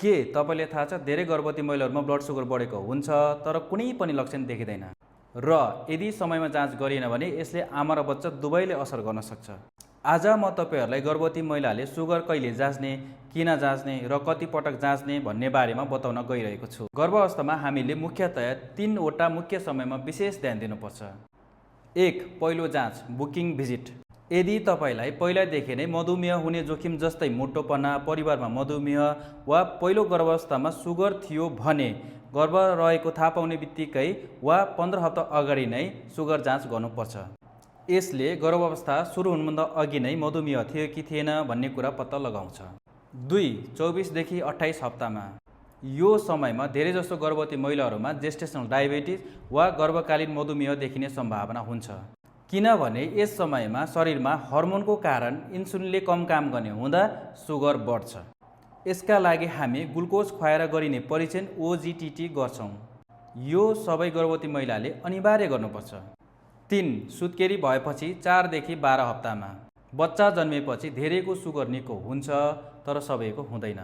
के तपाईँले थाहा छ धेरै गर्भवती महिलाहरूमा ब्लड सुगर बढेको हुन्छ तर कुनै पनि लक्षण देखिँदैन र यदि समयमा जाँच गरिएन भने यसले आमा र बच्चा दुवैले असर गर्न सक्छ। आज म तपाईँहरूलाई गर्भवती महिलाले सुगर कहिले जाँच्ने, किन जाँच्ने र कति पटक जाँच्ने भन्ने बारेमा बताउन गइरहेको छु। गर्भावस्थामा हामीले मुख्यतया 3वटा मुख्य समयमा विशेष ध्यान दिनुपर्छ। 1. पहिलो जाँच बुकिङ भिजिट। यदि तपाईँलाई पहिलादेखि नै मधुमेह हुने जोखिम जस्तै मोटोपना, परिवारमा मधुमेह वा पहिलो गर्भावस्थामा सुगर थियो भने गर्भ रहेको थाहा पाउने बित्तिकै वा 15 हप्ता अगाडि नै सुगर जाँच गर्नुपर्छ। यसले गर्भावस्था सुरु हुनुभन्दा अघि नै मधुमेह थियो कि थिएन भन्ने कुरा पत्ता लगाउँछ। 2. 24 देखि 28 हप्तामा। यो समयमा धेरैजसो गर्भवती महिलाहरूमा जेस्टेसनल डायबिटिज वा गर्भकालीन मधुमेह देखिने सम्भावना हुन्छ, किनभने यस समयमा शरीरमा हर्मोनको कारण इन्सुलिनले कम काम गर्ने हुँदा सुगर बढ्छ। यसका लागि हामी ग्लुकोज खुवाएर गरिने परीक्षण OGTT गर्छौँ। यो सबै गर्भवती महिलाले अनिवार्य गर्नुपर्छ। 3. सुत्केरी भएपछि 4 देखि 12 हप्तामा। बच्चा जन्मेपछि धेरैको सुगर निको हुन्छ तर सबैको हुँदैन।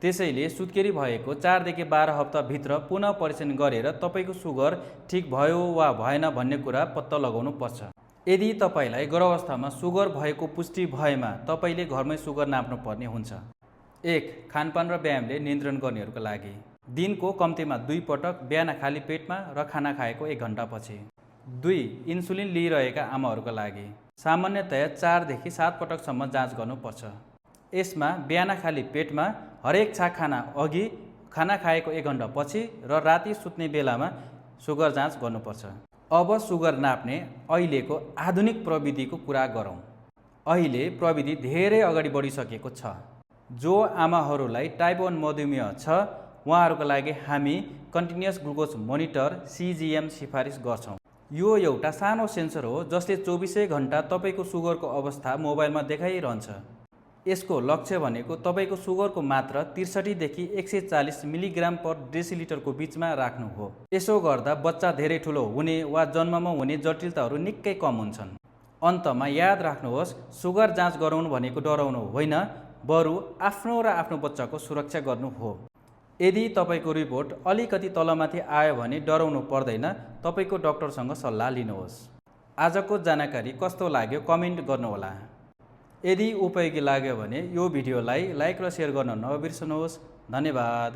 त्यसैले सुत्केरी भएको 4 देखि 12 हप्ताभित्र पुनः परीक्षण गरेर तपाईँको सुगर ठिक भयो वा भएन भन्ने कुरा पत्ता लगाउनु पर्छ। यदि तपाईँलाई गर्भावस्थामा सुगर भएको पुष्टि भएमा तपाईँले घरमै सुगर नाप्नु पर्ने हुन्छ। 1. खानपान र व्यायामले नियन्त्रण गर्नेहरूका लागि दिनको कम्तीमा 2 पटक बिहान खाली पेटमा र खाना खाएको 1 घन्टापछि। 2. इन्सुलिन लिइरहेका आमाहरूका लागि सामान्यतया 4 देखि 7 पटकसम्म जाँच गर्नुपर्छ। यसमा बिहान खाली पेटमा हरेक छाक खाना अघि, खाना खाएको 1 घन्टा पछि र राति सुत्ने बेलामा सुगर जाँच गर्नुपर्छ। अब सुगर नाप्ने अहिलेको आधुनिक प्रविधिको कुरा गरौँ। अहिले प्रविधि धेरै अगाडि बढिसकेको छ। जो आमाहरूलाई टाइप 1 मधुमेह छ उहाँहरूका लागि हामी कन्टिन्युअस ग्लुकोज मोनिटर CGM सिफारिस गर्छौँ। यो एउटा सानो सेन्सर हो जसले 24 घन्टा तपाईँको सुगरको अवस्था मोबाइलमा देखाइरहन्छ। यसको लक्ष्य भनेको तपाईँको सुगरको मात्रा 63 देखि 140 मिलिग्राम पर डेसिलिटरको बिचमा राख्नु हो। यसो गर्दा बच्चा धेरै ठुलो हुने वा जन्ममा हुने जटिलताहरू निकै कम हुन्छन्। अन्तमा याद राख्नुहोस्, सुगर जाँच गराउनु भनेको डराउनु होइन, बरु आफ्नो र आफ्नो बच्चाको सुरक्षा गर्नु हो। यदि तपाईँको रिपोर्ट अलिकति तलमाथि आयो भने डराउनु पर्दैन, तपाईँको डाक्टरसँग सल्लाह लिनुहोस्। आजको जानकारी कस्तो लाग्यो कमेन्ट गर्नुहोला। यदि उपयोगी लाग्यो भने यो भिडियोलाई लाइक र सेयर गर्न नबिर्सनुहोस्। धन्यवाद।